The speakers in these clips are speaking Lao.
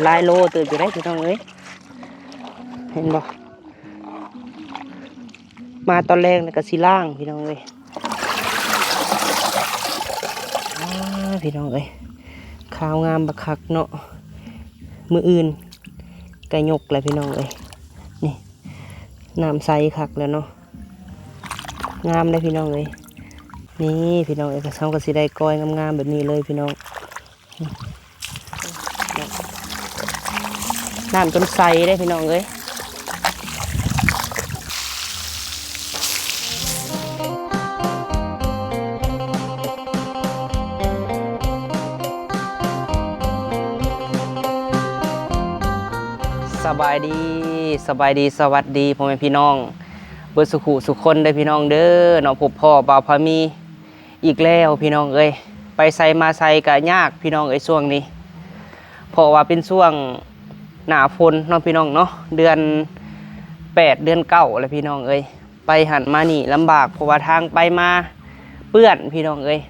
ຫຼາຍໂລເຕີບຢູ່ເດ້ພີ່ນ້ອງເອີຍ ເຫັນບໍ່? ມາຕອນແລງແລ້ວກໍຊິລ້າງພີ່ນ້ອງເອີຍ. ອ້າ ພີ່ນ້ອງເອີຍ ຂາວງາມບັກຄັກເນາະ. ມື້ອື່ນກໍຍົກແລ້ວພີ່ນ້ອງເອີຍ ນີ້ ນ້ຳໃສຄັກແລ້ວເນາະ ງາມເດ້ພີ່ນ້ອງເອີຍ. ນີ້ພີ່ນ້ອງເອີຍ ເຮົາກໍຊິໄດ້ກ້ອຍງາມໆແບບນີ້ເລີຍພີ່ນ້ອງ. ນ້ຳຈົນໃສເດ້ພີ່ນ້ອງເອີຍ. ສະບາຍດີ ສະບາຍດີ ສະຫວັດດີພໍ່ແມ່ພີ່ນ້ອງເບິດສູ່ຜູ້ສູ່ຄົນເດີພີ່ນ້ອງເດີເນາະ. ພົບພໍ້ບ່າວພາມີ ອີກແລ້ວພີ່ນ້ອງເອີຍ ໄປໃສມາໃສກະຍາກພີ່ນ້ອງເອີຍຊ່ວງນີ້ ເພາະວ່າເປັນຊ່ວງໜ້າຝົນເນາະພີ່ນ້ອງເນາະ ເດືອນແປດເດືອນເກົ້າແລ້ວພີ່ນ້ອງເອີຍ. ໄປຫັ້ນມານີ້ລຳບາກ ເພາະວ່າທາງໄປມາເປື້ອນພີ່ນ້ອງເອີຍ.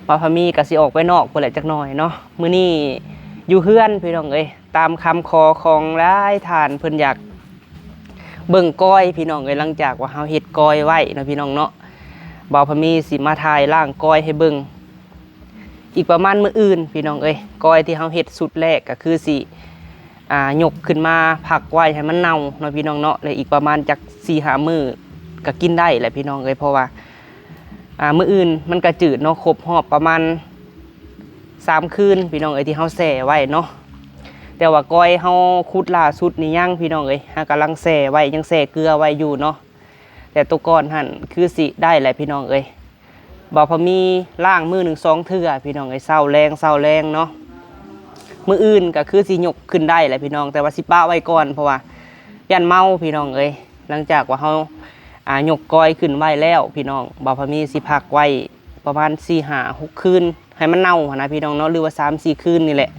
ບ່າວພາມີກະຊິອອກໄປນອກພຸ້ນແຫຼະຈັກໜ່ອຍເນາະ ມື້ນີ້ຢູ່ເຮືອນພີ່ນ້ອງເອີຍ. ຕາມຄຳຂໍຂອງຫຼາຍທ່ານ ເພິ່ນຢາກເບິ່ງກ້ອຍພີ່ນ້ອງເອີຍ ຫຼັງຈາກວ່າເຮົາເຮັດກ້ອຍໄວ້ເນາະພີ່ນ້ອງເນາະ. ບ່າວພາມີຊິມາຖ່າຍລ້າງກ້ອຍໃຫ້ເບິ່ງ ອີກປະມານມື້ອື່ນພີ່ນ້ອງເອີຍ. ກ້ອຍທີ່ເຮົາເຮັດຊຸດແລກກໍຄືຊິ ອ່າ ຍົກຂຶ້ນມາພັກໄວ້ໃຫ້ມັນເນົ່າເນາະພີ່ນ້ອງເນາະ ແລະ ອີກປະມານຈັກສີ່ຫ້າມື້ກໍກິນໄດ້ແຫຼະພີ່ນ້ອງເອີຍ ເພາະວ່າ ອ່າ ມື້ອື່ນມັນກະຈືດເນາະ ຄົບຮອບປະມານສາມຄືນພີ່ນ້ອງເອີຍ ທີ່ເຮົາແຊ່ໄວ້ເນາະ. ແຕ່ວ່າກ້ອຍເຮົາຂຸດລ່າສຸດນີ້ຍັງພີ່ນ້ອງເອີຍ ເຮົາກຳລັງແຊ່ໄວ້ ຍັງແຊ່ເກືອໄວ້ຢູ່ເນາະ. ແຕ່ໂຕກ່ອນຫັ້ນຄືຊິໄດ້ແຫຼະພີ່ນ້ອງເອີຍ. ບ່າວພາມີລ້າງມື້ໜຶ່ງສອງເທື່ອພີ່ນ້ອງເອີຍ ເຊົ້າແລງ ເຊົ້າແລງເນາະ. ມື້ອື່ນກະຄືຊິຍົກຂຶ້ນໄດ້ແຫຼະພີ່ນ້ອງ ແຕ່ວ່າຊິປະໄວ້ກ່ອນ ເພາະວ່າຢ້ານເມົາພີ່ນ້ອງເອີຍ. ຫຼັງຈາກວ່າເຮົາ ອ່າ ຍົກກ້ອຍຂຶ້ນໄວ້ແລ້ວພີ່ນ້ອງ ບ່າວພາມີຊິພັກໄວ້ປະມານສີ່ຫ້າຫົກຄືນ ໃຫ້ມັນເນົ່າຫັ້ນນະພີ່ນ້ອງເນາະ ຫຼືວ່າສາມສີ່ຄືນນີ້ແຫຼະ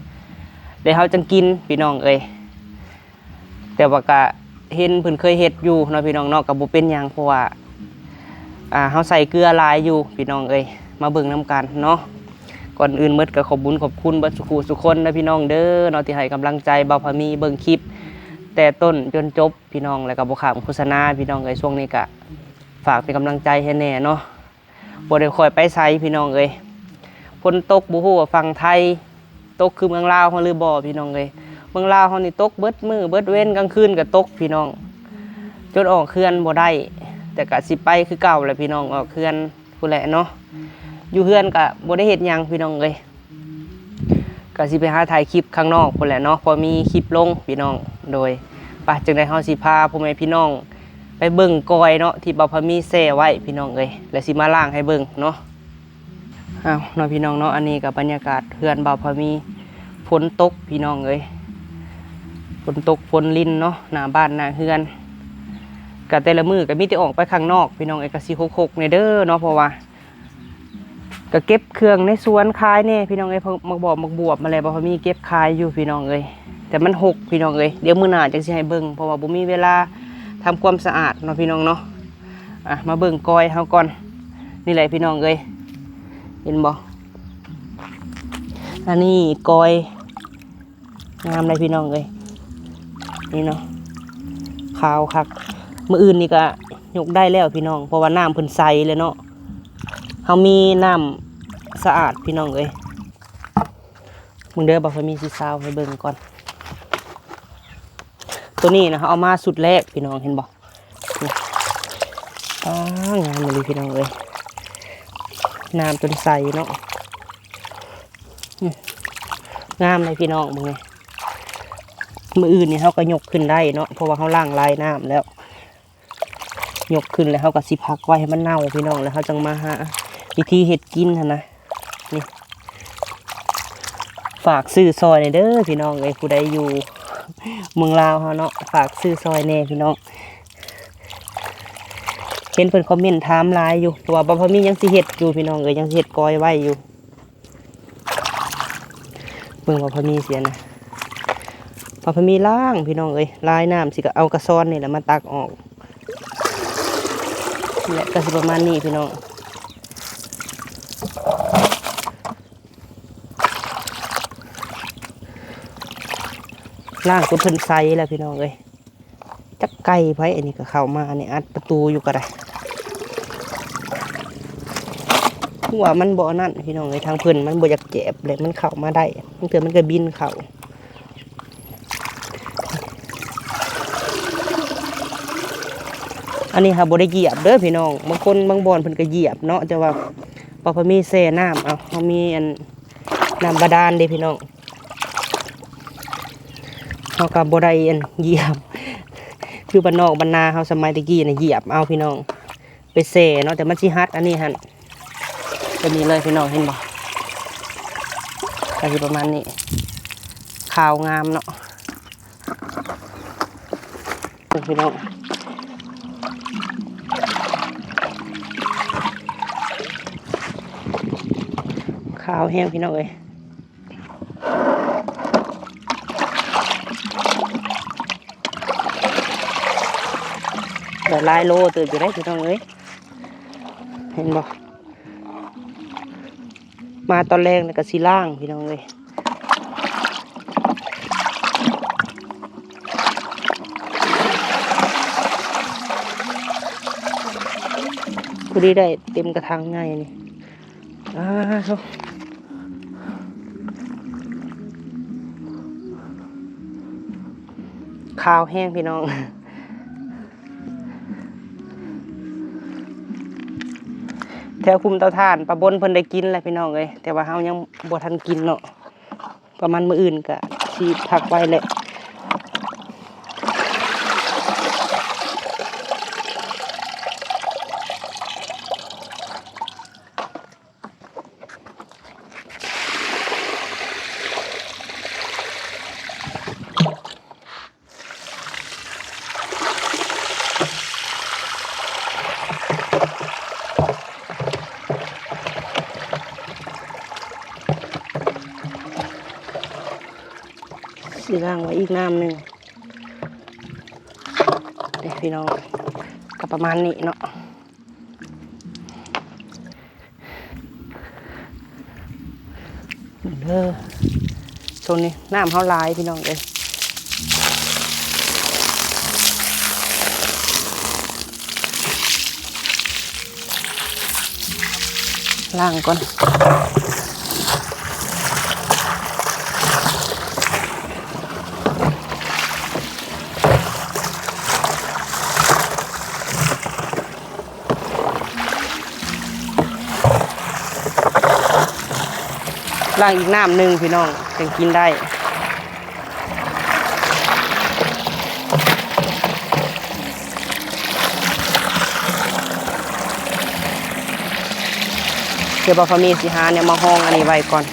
ແລ້ວເຮົາຈັ່ງກິນພີ່ນ້ອງເອີຍ. ແຕ່ວ່າກະເຫັນເພິ່ນເຄີຍເຮັດຢູ່ເນາະພີ່ນ້ອງເນາະ ກະບໍ່ເປັນຫຍັງ ເພາະວ່າ ອ່າ ເຮົາໃສ່ເກືອຫຼາຍຢູ່ພີ່ນ້ອງເອີຍ. ມາເບິ່ງນຳກັນເນາະ. ກ່ອນອື່ນໝົດກະຂອບບຸນຂອບຄຸນເບິດສູ່ຜູ້ສູ່ຄົນເດີພີ່ນ້ອງເດີເນາະ ທີ່ໃຫ້ກຳລັງໃຈບ່າວພາມີເບິ່ງຄລິບແຕ່ຕົ້ນຈົນຈົບ ພີ່ນ້ອງ ແລ້ວກໍບໍ່ຂ້າມໂຄສະນາ ພີ່ນ້ອງເອີຍ. ຊ່ວງນີ້ກະຝາກເປັນກຳລັງໃຈໃຫ້ແດ່ເນາະ. ບໍ່ໄດ້ຄ່ອຍໄປໃສ ພີ່ນ້ອງເອີຍ. ຝົນຕົກ ບໍ່ຮູ້ວ່າຝັ່ງໄທຕົກຄືເມືອງລາວເຮົາຫຼືບໍ່ ພີ່ນ້ອງເອີຍ. ເມືອງລາວເຮົານີ້ຕົກເບິດມື້ເບິດເວັນ ກາງຄືນກໍຕົກ ພີ່ນ້ອງ, ຈົນອອກເຮືອນບໍ່ໄດ້. ແຕ່ກໍຊິໄປຄືເກົ່າແຫຼະ ພີ່ນ້ອງ, ອອກເຮືອນພຸ້ນແຫຼະເນາະ. ຢູ່ເຮືອນກໍບໍ່ໄດ້ເຮັດຫຍັງ ພີ່ນ້ອງເອີຍ. ກໍຊິໄປຫາຖ່າຍຄລິບຂ້າງນອກພຸ້ນແຫຼະເນາະ, ພໍມີຄລິບລົງພີ່ນ້ອງ. ໂດຍ ປະ ຈັ່ງໃດເຮົາຊິພາພໍ່ແມ່ພີ່ນ້ອງໄປເບິ່ງກ້ອຍເນາະ ທີ່ບ່າວພາມີແຊ່ໄວ້ພີ່ນ້ອງເອີຍ, ແລ້ວຊິມາລ້າງໃຫ້ເບິ່ງເນາະ. ອ້າວ ເນາະ ພີ່ນ້ອງເນາະ, ອັນນີ້ກໍບັນຍາກາດເຮືອນບ່າວພາມີ. ຝົນຕົກພີ່ນ້ອງເອີຍ, ຝົນຕົກຝົນລິນເນາະ, ໜ້າບ້ານໜ້າເຮືອນ. ກໍແຕ່ລະມື້ກໍມີແຕ່ອອກໄປຂ້າງນອກພີ່ນ້ອງເອີຍ, ກໍຊິຮົກໆແດ່ເດີເນາະ, ເພາະວ່າ ກໍເກັບເຄື່ອງໃນສວນຂາຍແດ່ພີ່ນ້ອງເອີຍ, ໝາກບອກໝາກບວບມາແລ້ວ ບ່າວພາມີເກັບຂາຍຢູ່ພີ່ນ້ອງເອີຍ, ແຕ່ມັນຮົກພີ່ນ້ອງເອີຍ. ດຽວມື້ໜ້າຈັ່ງຊິໃຫ້ເບິ່ງ ເພາະວ່າບໍ່ມີເວລາທຳຄວາມສະອາດເນາະ ພີ່ນ້ອງເນາະ. ອ່ະ ມາເບິ່ງກ້ອຍເຮົາກ່ອນ. ນີ້ແຫຼະພີ່ນ້ອງເອີຍ, ເຫັນບໍ່? ອັນນີ້ກ້ອຍ ງາມເດ້ພີ່ນ້ອງເອີຍ, ນີ້ເນາະ ຂາວຄັກ. ມື້ອື່ນນີ້ກະຍົກໄດ້ແລ້ວພີ່ນ້ອງ, ເພາະວ່ານ້ຳເພິ່ນໃສແລ້ວເນາະ, ເຮົາມີນ້ຳສະອາດພີ່ນ້ອງເອີຍ. ເບິ່ງເດີ ບ່າວພາມີຊິຊາວໃຫ້ເບິ່ງກ່ອນ. ໂຕນີ້ນະ ເຮົາເອົາມາຊຸດແລກພີ່ນ້ອງ ເຫັນບໍ່? ນີ້ ປ້າ ງາມອີ່ຫຼີພີ່ນ້ອງເອີຍ, ນ້ຳຈົນໃສເນາະ. ອືມ ງາມເລີຍພີ່ນ້ອງ ເບິ່ງນີ້. ມື້ອື່ນນີ້ເຮົາກໍຍົກຂຶ້ນໄດ້ເນາະ ເພາະວ່າເຮົາລ້າງລາຍນ້ຳແລ້ວ, ຍົກຂຶ້ນແລ້ວເຮົາກໍຊິພັກໄວ້ໃຫ້ມັນເນົ່າພີ່ນ້ອງ, ແລ້ວເຮົາຈັ່ງມາຫາວິທີເຮັດກິນຫັ້ນນະ. ນີ້ ຝາກຊື້ຊ່ອຍແດ່ເດີພີ່ນ້ອງເອີຍ, ຜູ້ໃດຢູ່ເມືອງລາວເຮົາເນາະ ຝາກຊື້ຊ່ອຍແດ່ພີ່ນ້ອງ. ເຫັນເພິ່ນຄອມເມັນຖາມຫຼາຍຢູ່, ເພາະວ່າບ່າວພາມີຍັງຊິເຮັດຢູ່ພີ່ນ້ອງເອີຍ, ຍັງຊິເຮັດກ້ອຍໄວ້ຢູ່. ເບິ່ງວ່າພະມີເສຍນະ, ວ່າພະມີລ້າງພີ່ນ້ອງເອີຍ, ລາຍນ້ຳຊິກະເອົາກະຊອນນີ້ແຫຼະມາຕັກອອກ, ແລະກະຊິປະມານນີ້ພີ່ນ້ອງ. ລ້າງຈົນເພິ່ນໃສແລ້ວພີ່ນ້ອງເອີຍ. ຈັກໄກ່ໃຜ ອັນນີ້ກໍເຂົ້າມາ ອັນນີ້ອັດປະຕູຢູ່ກໍໄດ້. ຫົວມັນບໍ່ອັນນັ້ນພີ່ນ້ອງເອີຍ ທາງເພິ່ນມັນບໍ່ຢາກແຈບ ແລະມັນເຂົ້າມາໄດ້ ບາງເທື່ອມັນກໍບິນເຂົ້າ. ອັນນີ້ຫາບໍ່ໄດ້ຢຽບເດີພີ່ນ້ອງ ບາງຄົນບາງບ່ອນເພິ່ນກໍຢຽບເນາະ ແຕ່ວ່າ ບໍ່ ພໍມີແຊ່ນ້ຳເອົາ ເຮົາມີອັນ ນ້ຳບາດານເດ້ພີ່ນ້ອງ ເຮົາກໍບໍ່ໄດ້ອັນຢຽບ ຄືບ້ານນອກບ້ານນາເຮົາສະໄໝແຕ່ກີ້ນະ ຢຽບເອົາພີ່ນ້ອງ ໄປແຊ່ເນາະ ແຕ່ມັນຊິຫັດອັນນີ້ຫັ້ນ ແບບນີ້ເລີຍພີ່ນ້ອງ ເຫັນບໍ່ ກໍຊິປະມານນີ້ ຂາວງາມເນາະ. ເບິ່ງພີ່ນ້ອງ ຂາວແຮງພີ່ນ້ອງເອີຍ ໄດ້ຫຼາຍໂລເຕີບຢູ່ເດ້ພີ່ນ້ອງເອີຍ ເຫັນບໍ່? ມາຕອນແລງແລ້ວກໍຊິລ້າງພີ່ນ້ອງເອີຍ ພໍດີໄດ້ເຕັມກະຖາງໃຫຍ່ນີ້ ອ້າໂທ້ ຂາວແຮງພີ່ນ້ອງ. ແຖວຄຸ້ມເຕົາຖ່ານ ປາບົນເພິ່ນໄດ້ກິນແລ້ວພີ່ນ້ອງເອີຍ ແຕ່ວ່າເຮົາຍັງບໍ່ທັນກິນເນາະ ປະມານມື້ອື່ນກະຊິພັກໄວ້ແຫຼະ. ຊິລ້າງໄວ້ອີກນ້ຳໜຶ່ງເດ້ພີ່ນ້ອງ ກໍປະມານນີ້ເນາະ. ເດີ ໂຊນນີ້ນ້ຳເຮົາຫຼາຍພີ່ນ້ອງເອີຍ ລ້າງກ່ອນ ລ້າງອີກນ້ຳໜຶ່ງພີ່ນ້ອງ ຈັ່ງກິນໄດ້. ດຽວບ່າວພາມີຊິຫາແນວມາຮອງອັນນີ້ໄວ້ກ່ອນ.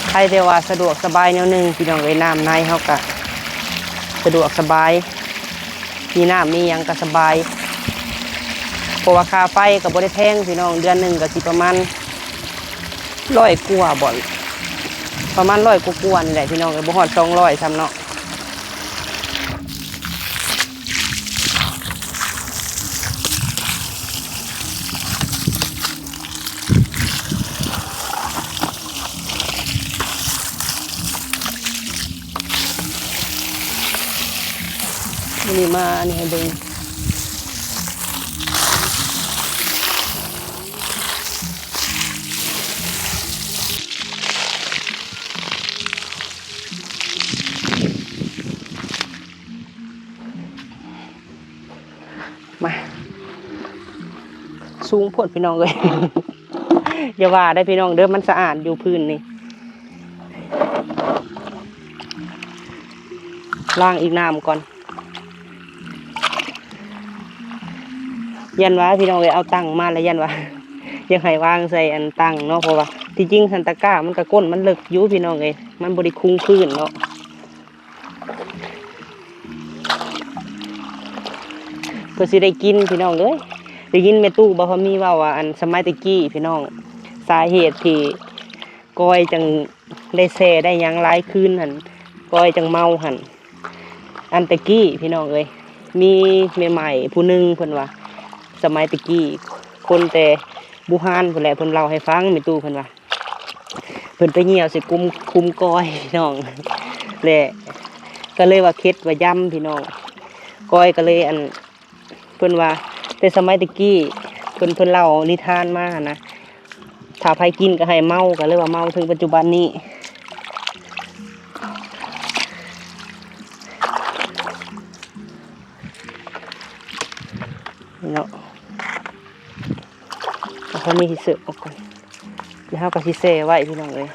ໃຜແຕ່ວ່າສະດວກສະບາຍແນວໜຶ່ງພີ່ນ້ອງເອີຍ ນ້ຳໃນເຮົາກະສະດວກສະບາຍ ມີນ້ຳມີຫຍັງກະສະບາຍ ເພາະວ່າຄ່າໄຟກະບໍ່ໄດ້ແພງພີ່ນ້ອງ ເດືອນໜຶ່ງກະຊິປະມານຮ້ອຍກວ່າບໍ ປະມານຮ້ອຍກວ່າໆນີ້ແຫຼະພີ່ນ້ອງເອີຍ ບໍ່ຮອດສອງຮ້ອຍຊ້ຳເນາະ. ມື້ນີ້ມາອັນນີ້ໃຫ້ເບິ່ງ ມາ ສູງໂພດພີ່ນ້ອງເອີຍ ຢ່າວ່າໄດ້ພີ່ນ້ອງເດີ ມັນສະອາດຢູ່ພື້ນນີ້ ລ້າງອີກນ້ຳກ່ອນ ຢ້ານວ່າພີ່ນ້ອງເອີຍ ເອົາຕັ່ງມາແລ້ວຢ້ານວ່າ ຢາກໃຫ້ວາງໃສ່ອັນຕັ່ງເນາະ ເພາະວ່າທີ່ຈິງຫັ້ນຕະກ້າມັນກະກົ້ນມັນເລິກຢູ່ພີ່ນ້ອງເອີຍ ມັນບໍ່ໄດ້ຄຸງພື້ນເນາະ. ເພື່ອຊິໄດ້ກິນພີ່ນ້ອງເອີຍ ໄດ້ຍິນແມ່ຕູ້ບ່າວພາມີເວົ້າວ່າ ອັນສະໄໝແຕ່ກີ້ພີ່ນ້ອງ ສາເຫດທີ່ກ້ອຍຈັ່ງໄດ້ແຊ່ໄດ້ຫຍັງຫຼາຍຄືນຫັ້ນ ກ້ອຍຈັ່ງເມົາຫັ້ນ ອັນແຕ່ກີ້ພີ່ນ້ອງເອີຍ ມີແມ່ໃໝ່ຜູ້ໜຶ່ງເພິ່ນວ່າ ສະໄໝແຕ່ກີ້ ຄົນແຕ່ບູຮານພຸ້ນແຫຼະ ເພິ່ນເລົ່າໃຫ້ຟັງ ແມ່ຕູ້ເພິ່ນວ່າ ເພິ່ນໄປຍ່ຽວໃສ່ກຸ່ມ ຄຸ້ມກ້ອຍພີ່ນ້ອງ ແລະ ກໍເລີຍວ່າເຄັດວ່າຢຳພີ່ນ້ອງ. ກ້ອຍກໍເລີຍ ອັນ ເພິ່ນວ່າແຕ່ສະໄໝແຕ່ກີ້ ເພິ່ນ ເພິ່ນເລົ່ານິທານມາຫັ້ນນະ ຖ້າໃຜກິນກໍໃຫ້ເມົາ ກໍເລີຍວ່າເມົາເຖິງປັດຈຸບັນນີ້ເນາະ. ເອົາ ເຮົາມີທີ່ເສີບອອກກ່ອນ ແລ້ວເຮົາກໍຊິແຊ່ໄວ້ພີ່ນ້ອງເອີຍ.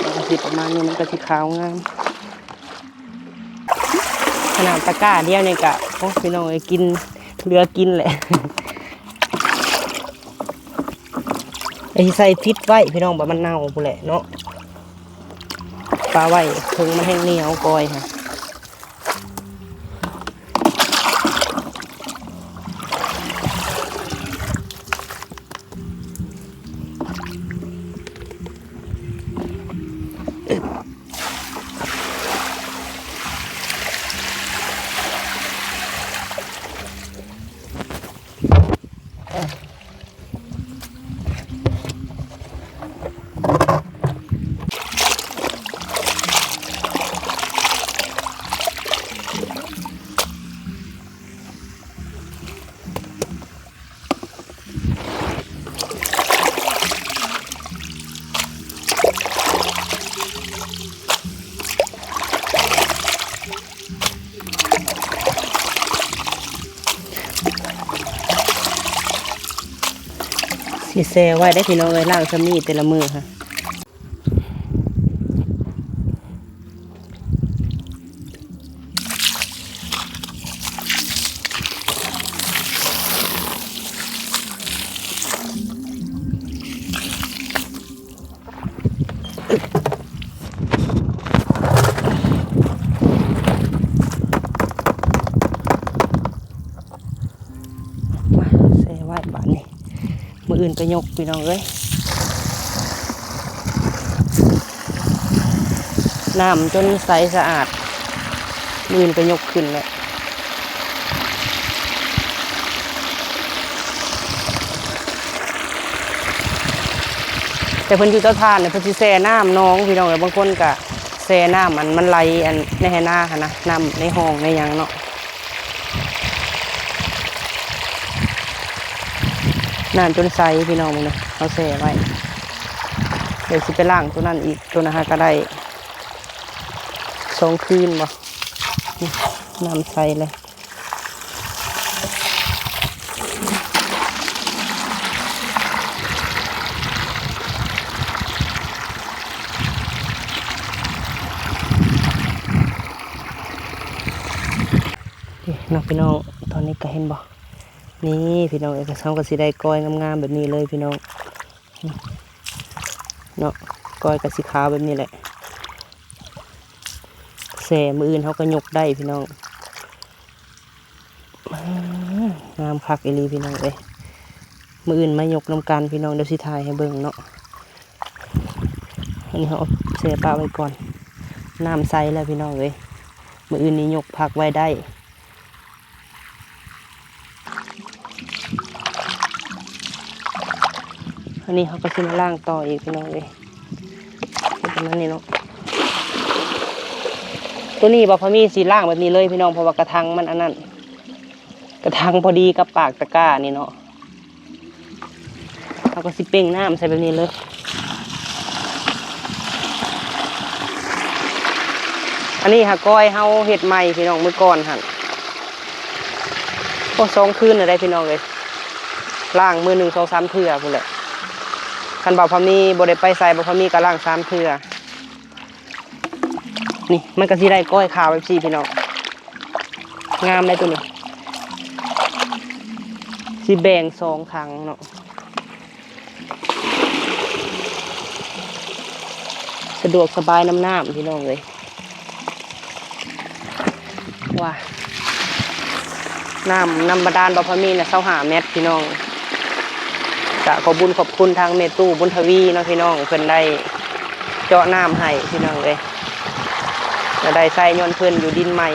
ມັນກໍຊິປະມານນີ້ ມັນກໍຊິຂາວງາມ. ຂະໜາດຕະກ້າດຽວນີ້ກະ ໂອ້ ພີ່ນ້ອງເອີຍ ກິນ ເຫຼືອກິນແຫຼະ. ໄປໃສ່ຟິດໄວ້ພີ່ນ້ອງ ບາດມັນເນົ່າພຸ້ນແຫຼະເນາະ ປະໄວ້ເຖິງມັນແຮງໜຽວກ້ອຍຫັ້ນ. ຊິແຊ່ໄວ້ໄດ້ພີ່ນ້ອງເອີຍ ລ້າງຊ່ຳນີ້ແຕ່ລະມື້ຫັ້ນ. ມາແຊ່ໄວ້ບາດນີ້ ມື້ອື່ນໄປຍົກພີ່ນ້ອງເອີຍ ນ້ຳຈົນໃສສະອາດ ມື້ອື່ນໄປຍົກຂຶ້ນແຫຼະ. ແຕ່ເພິ່ນຢູ່ເຕົາຖ່ານເພິ່ນຊິແຊ່ນ້ຳໜອງພີ່ນ້ອງເອີຍ ບາງຄົນກະແຊ່ນ້ຳອັນມັນໄຫຼອັນໃນໄຮ່ນາຫັ້ນນະ ນ້ຳໃນຮ່ອງໃນຫຍັງເນາະ. ນ້ຳຈົນໃສພີ່ນ້ອງເບິ່ງນະ ເຮົາແຊ່ໄວ້ ດຽວຊິໄປລ້າງໂຕນັ້ນອີກ ໂຕນັ້ນຫາກະໄດ້ສອງຄືນບໍ່ ນີ້ ນ້ຳໃສເລີຍ. ນີ້ເນາະພີ່ນ້ອງ ຕອນນີ້ກະເຫັນບໍ່ ນີ້ພີ່ນ້ອງເອີຍ ເຮົາກະຊິໄດ້ກ້ອຍງາມໆແບບນີ້ເລີຍພີ່ນ້ອງ ເນາະ ກ້ອຍກະຊິຂາວແບບນີ້ແຫຼະ ແຊ່ມື້ອື່ນເຮົາກະຍົກໄດ້ພີ່ນ້ອງ. ງາມຄັກອີ່ຫຼີພີ່ນ້ອງເອີຍ ມື້ອື່ນມາຍົກນຳກັນພີ່ນ້ອງ ດຽວຊິຖ່າຍໃຫ້ເບິ່ງເນາະ. ອັນນີ້ເຮົາແຊ່ປະໄວ້ກ່ອນ ນ້ຳໃສແລ້ວພີ່ນ້ອງເອີຍ ມື້ອື່ນນີ້ຍົກພັກໄວ້ໄດ້. ອັນນີ້ເຮົາກະຊິມາລ້າງຕໍ່ອີກພີ່ນ້ອງເອີຍ ປະມານນີ້ເນາະ. ໂຕນີ້ບໍ່ພາມີຊິລ້າງແບບນີ້ເລີຍພີ່ນ້ອງ ເພາະວ່າກະຖັງມັນອັນນັ້ນ ກະຖັງພໍດີກັບປາກຕະກ້ານີ້ເນາະ. ເຮົາກະຊິເປັ່ງນ້ຳໃສ່ແບບນີ້ເລີຍ. ອັນນີ້ຫາກ້ອຍເຮົາເຮັດໃໝ່ພີ່ນ້ອງ ມື້ກ່ອນຫັ້ນ ໂອ້ ສອງຄືນແລ້ວໄດ໋ພີ່ນ້ອງເອີຍ ລ້າງມື້ໜຶ່ງສອງສາມເທື່ອພຸ້ນແຫຼະ. ຄັນບ່າວພາມີບໍ່ໄດ້ໄປໃສ ບ່າວພາມີກະລ້າງສາມເທື່ອ. ນີ້ມັນກະຊິໄດ້ກ້ອຍຂາວແບບຊີ້ພີ່ນ້ອງ ງາມໄດ໋ໂຕນີ້ ຊິແບ່ງສອງຖັງເນາະ. ສະດວກສະບາຍນຳນ້ຳພີ່ນ້ອງເອີຍ. ວ່າ ນ້ຳ ນ້ຳບາດານບໍ່ພໍມີນະ ຊາວຫ້າແມັດພີ່ນ້ອງ. ກະຂອບບຸນຂອບຄຸນທາງແມ່ຕູ້ບຸນທະວີເນາະພີ່ນ້ອງ ເພິ່ນໄດ້ເຈາະນ້ຳໃຫ້ພີ່ນ້ອງເອີຍ ກະໄດ້ໃຊ້ຍ້ອນເພິ່ນຢູ່ດິນໃໝ່.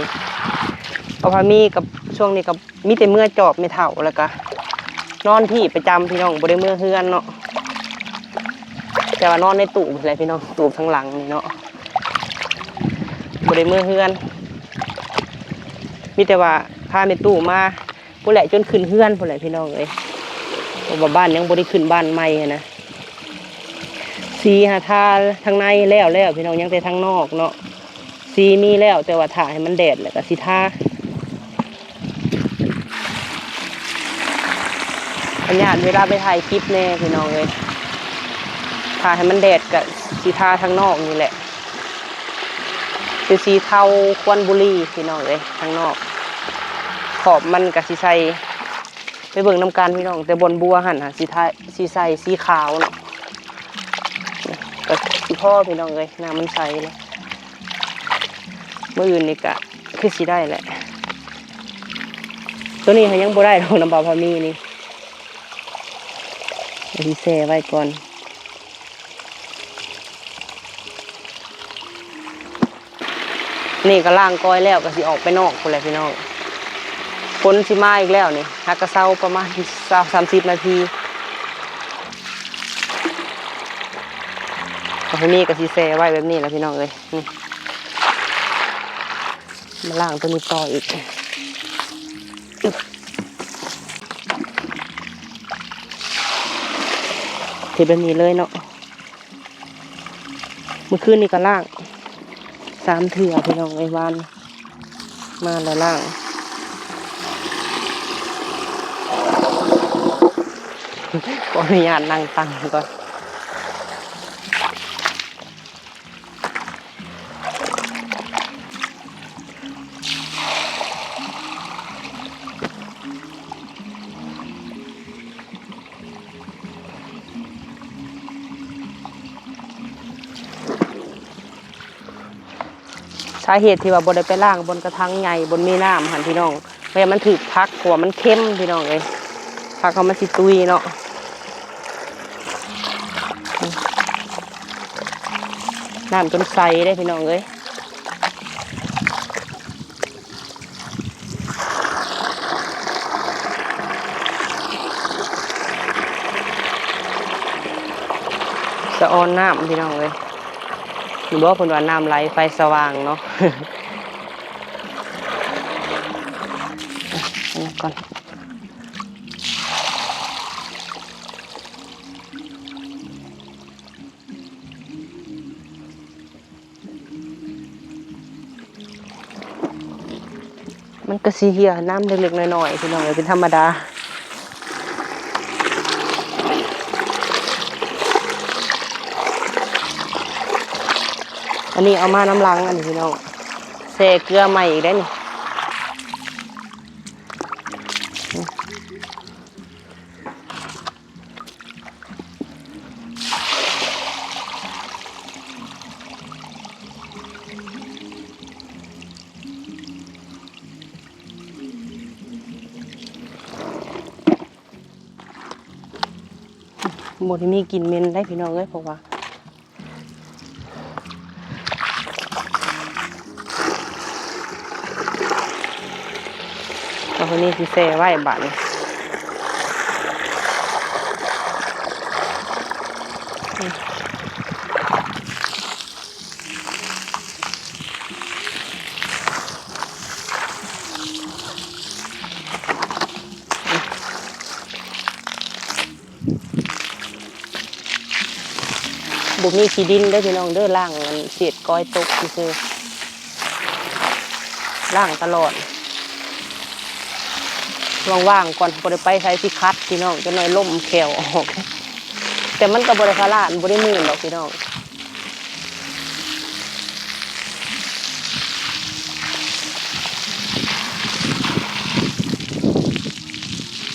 ເພາະວ່າມີກັບ ຊ່ວງນີ້ກໍມີແຕ່ເມືອຈອບແມ່ເຖົ້າ ແລ້ວກະນອນພີ້ປະຈຳພີ່ນ້ອງ ບໍ່ໄດ້ເມືອເຮືອນເນາະ ແຕ່ວ່ານອນໃນຕູບແຫຼະພີ່ນ້ອງ ຕູບທາງຫຼັງນີ້ເນາະ ບໍ່ໄດ້ເມືອເຮືອນ ມີແຕ່ວ່າພາແມ່ຕູ້ມາ ພຸ້ນແຫຼະ ຈົນຂຶ້ນເຮືອນພຸ້ນແຫຼະພີ່ນ້ອງເອີຍ ເພາະວ່າບ້ານຍັງບໍ່ໄດ້ຂຶ້ນບ້ານໃໝ່ຫັ້ນນະ. ສີຫາທາທາງໃນແລ້ວແລ້ວພີ່ນ້ອງ ຍັງແຕ່ທາງນອກເນາະ ສີມີແລ້ວ ແຕ່ວ່າຖ້າໃຫ້ມັນແດດແລ້ວກໍຊິທາ. ອັນຍາດເວລາໄປຖ່າຍຄລິບແດ່ພີ່ນ້ອງເອີຍ ຖ້າໃຫ້ມັນແດດກໍຊິທາທາງນອກນີ້ແຫຼະ. ເປັນສີເທົາຄວັນບູລີພີ່ນ້ອງເອີຍ ທາງນອກ ຂອບມັນກະຊິໃສ່ ໄປເບິ່ງນຳກັນພີ່ນ້ອງ ແຕ່ບ່ອນບົວຫັ້ນຫາຊິທາ ຊິໃສ່ສີຂາວເນາະ ກະຊິພໍພີ່ນ້ອງເອີຍ ນ້ຳມັນໃສເລີຍ. ມື້ອື່ນນີ້ກະຄືຊິໄດ້ແຫຼະ ໂຕນີ້ຫາຍັງບໍ່ໄດ້ດອກ ນຳບ່າວພາມີນີ້ ຊິແຊ່ໄວ້ກ່ອນ. ນີ້ກໍລ້າງກ້ອຍແລ້ວ ກໍຊິອອກໄປນອກພຸ້ນແຫຼະພີ່ນ້ອງ ຝົນຊິມາອີກແລ້ວນີ້ ຫາກະເຊົາປະມານຊາວ ສາມສິບນາທີ. ກໍໃຫ້ມີກໍຊິແຊ່ໄວ້ແບບນີ້ແຫຼະພີ່ນ້ອງເອີຍ ນີ້ ມາລ້າງໂຕນີ້ຕໍ່ອີກ ເຮັດແບບນີ້ເລີຍເນາະ. ມື້ຄືນນີ້ກໍລ້າງສາມເທື່ອພີ່ນ້ອງເອີຍ ວານມາແລ້ວລ້າງ ຂໍອະນຸຍາດນັ່ງຕັ່ງກ່ອນ. ສາເຫດທີ່ວ່າບໍ່ໄດ້ໄປລ້າງບ່ອນກະຖາງໃຫຍ່ ບ່ອນມີນ້ຳຫັ້ນພີ່ນ້ອງ ເພາະວ່າມັນຖືກຜັກ ເພາະວ່າມັນເຄັມພີ່ນ້ອງເອີຍ ຜັກເຮົາມັນຊິຕຸຍເນາະ. ນ້ຳຈົນໃສເດ້ພີ່ນ້ອງເອີຍ. ສະອອນນ້ຳພີ່ນ້ອງເອີຍ ນີ້ບໍ່ ເພິ່ນວ່ານ້ຳໄຫຼໄຟສະຫວ່າງເນາະ. ອັນນັ້ນກ່ອນ. ມັນກໍຊິເຫ່ຍນ້ຳເລັກໆນ້ອຍໆ ພີ່ນ້ອງເອີຍ ເປັນທຳມະດາ. ອັນນີ້ເອົາມານຳຫຼັງ ອັນນີ້ພີ່ນ້ອງ ແຊ່ເກືອໃໝ່ອີກໄດ໋ນີ້. ບໍ່ໄດ້ມີກິ່ນເໝັນໄດ໋ພີ່ນ້ອງເອີຍ ເພາະວ່າ ເອົາໂຕນີ້ຊິແຊ່ໄວ້ບາດນີ້. ບໍ່ມີຂີ້ດິນເດີພີ່ນ້ອງເດີ ລ້າງອັນເສດກ້ອຍຕົກຊື່ໆ ລ້າງຕະຫຼອດ ວ່າງໆກ່ອນ ບໍ່ໄດ້ໄປໃສ ຊິຂັດພີ່ນ້ອງ ຈັກໜ້ອຍລົມແຂ້ວອອກ. ແຕ່ມັນກໍບໍ່ໄດ້ພາລານ ບໍ່ໄດ້ມື່ນດອກພີ່ນ້ອງ.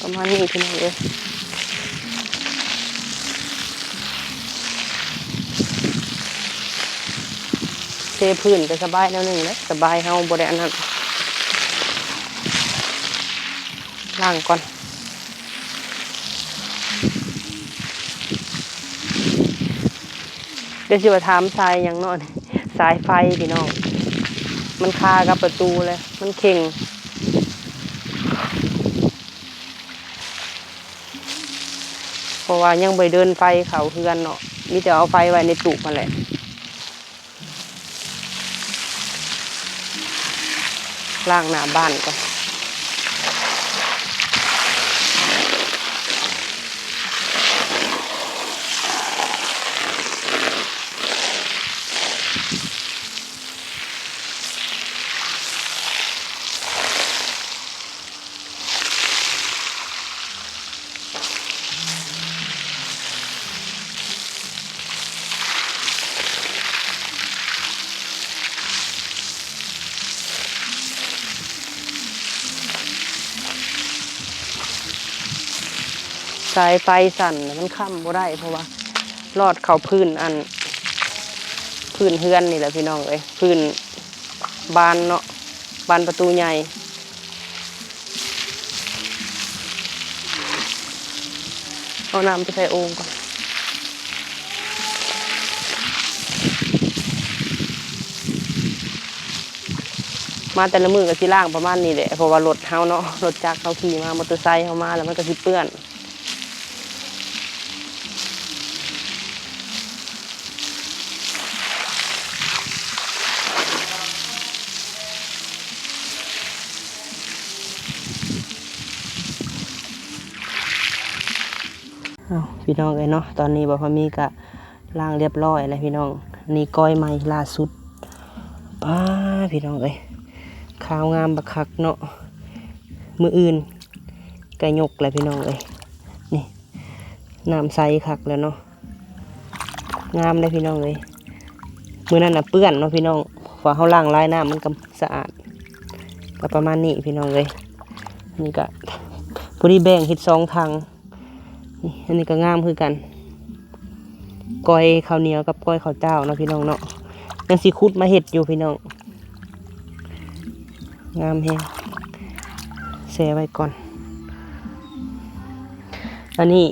ປະມານນີ້ພີ່ນ້ອງເອີຍ ເຊພື້ນກໍສະບາຍແນວໜຶ່ງເດ້ ສະບາຍ ເຮົາບໍ່ໄດ້ອັນນັ້ນ ລ້າງກ່ອນ. เดี๋ยวสิว่าถามสายหยังเนาะ สายไฟพี่น้อง มันคากับประตูเลย มันเข่ง เพราะว่ายังบ่ได้เดินไฟเข้าเฮือนเนาะ มีแต่เอาไฟไว้ในตู้หั้นแหละ ล้างหน้าบ้านก่อน สายไฟสั่นน่ะ มันค้ำบ่ได้ เพราะว่าลอดเข้าพื้นอัน พื้นเฮือนนี่แหละพี่น้องเอ้ย พื้นบานเนาะ บานประตูใหญ่ เอาน้ำไปใส่โอ่งก่อน มาแต่ละมื้อก็สิล้างประมาณนี้แหละ เพราะว่ารถเฮาเนาะ รถจักรเฮาขี่มา มอเตอร์ไซค์เฮามาแล้วมันก็สิเปื้อน อ้าว พี่น้องเอ้ยเนาะ ตอนนี้บ่าวพามีก็ล้างเรียบร้อยแล้วพี่น้อง อันนี้ก้อยใหม่ล่าสุด ป๊า พี่น้องเอ้ย ขาวงามบักคักเนาะ มื้ออื่นก็ยกแล้วพี่น้องเอ้ย นี่ น้ำใสคักแล้วเนาะ งามเด้พี่น้องเอ้ย มื้อนั้นน่ะเปื้อนเนาะพี่น้อง เพราะว่าเฮาล้างหลายน้ำมันก็สะอาด ก็ประมาณนี้พี่น้องเอ้ย นี่ก็พอดีแบ่งเฮ็ดสองถัง นี่ อันนี้ก็งามคือกัน ก้อยข้าวเหนียวกับก้อยข้าวเจ้าเนาะพี่น้องเนาะ ยังสิขุดมาเฮ็ดอยู่พี่น้อง งามแฮง แช่ไว้ก่อน อันนี้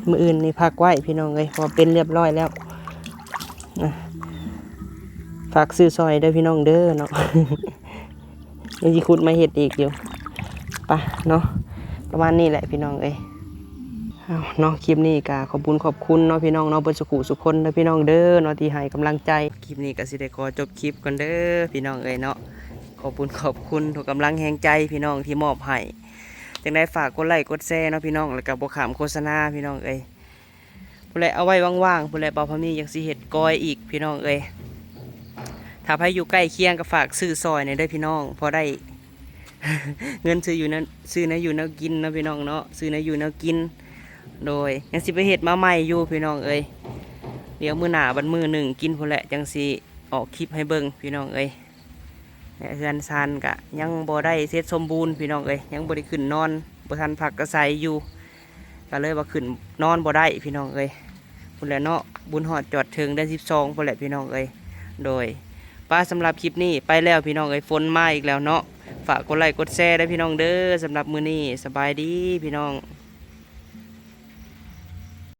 มื้ออื่นนี่พักไว้พี่น้องเอ้ย เพราะว่าเป็นเรียบร้อยแล้ว อ่ะ ฝากซื้อซอยเด้อพี่น้องเด้อเนาะ ยังสิขุดมาเฮ็ดอีกอยู่ ไปเนาะ ประมาณนี้แหละพี่น้องเอ้ย เอาเนาะ คลิปนี้ก็ขอบบุญขอบคุณเนาะพี่น้องเนาะ เบิดสุขุสุคนเด้อพี่น้องเด้อเนาะ ที่ให้กำลังใจ คลิปนี้ก็สิได้ขอจบคลิปก่อนเด้อพี่น้องเอ้ยเนาะ ขอบบุญขอบคุณทุกกำลังแฮงใจพี่น้องที่มอบให้ จั่งใดฝากกดไลค์กดแชร์เนาะพี่น้อง แล้วก็บ่ข้ามโฆษณาพี่น้องเอ้ย พู้นแหละ เอาไว้ว่างๆ พู้นแหละ บ่าวพามีจั่งสิเฮ็ดก้อยอีกพี่น้องเอ้ย ถ้าไผอยู่ใกล้เคียงก็ฝากซื้อซอยแหน่เด้อพี่น้อง พอได้ เงินซื้ออยู่นั้น ซื้อแนวอยู่แนวกินเนาะพี่น้องเนาะ ซื้อแนวอยู่แนวกิน โดย ยังสิไปเฮ็ดมาใหม่อยู่พี่น้องเอ้ย เดี๋ยวมื้อหน้าบัดมื้อหนึ่งกินพู้นแหละ จั่งสิออกคลิปให้เบิ่งพี่น้องเอ้ย เฮือนซานก็ยังบ่ได้เสร็จสมบูรณ์พี่น้องเอ้ย ยังบ่ได้ขึ้นนอน บ่ทันพักอาศัยอยู่ ก็เลยว่าขึ้นนอนบ่ได้พี่น้องเอ้ย พู้นแหละเนาะ บุญฮอดจอดถึงเดือนสิบสองพู้นแหละพี่น้องเอ้ย โดย ป้า สำหรับคลิปนี้ไปแล้วพี่น้องเอ้ย ฝนมาอีกแล้วเนาะ ฝากกดไลค์กดแชร์เด้อพี่น้องเด้อ สำหรับมื้อนี้สบายดีพี่น้อง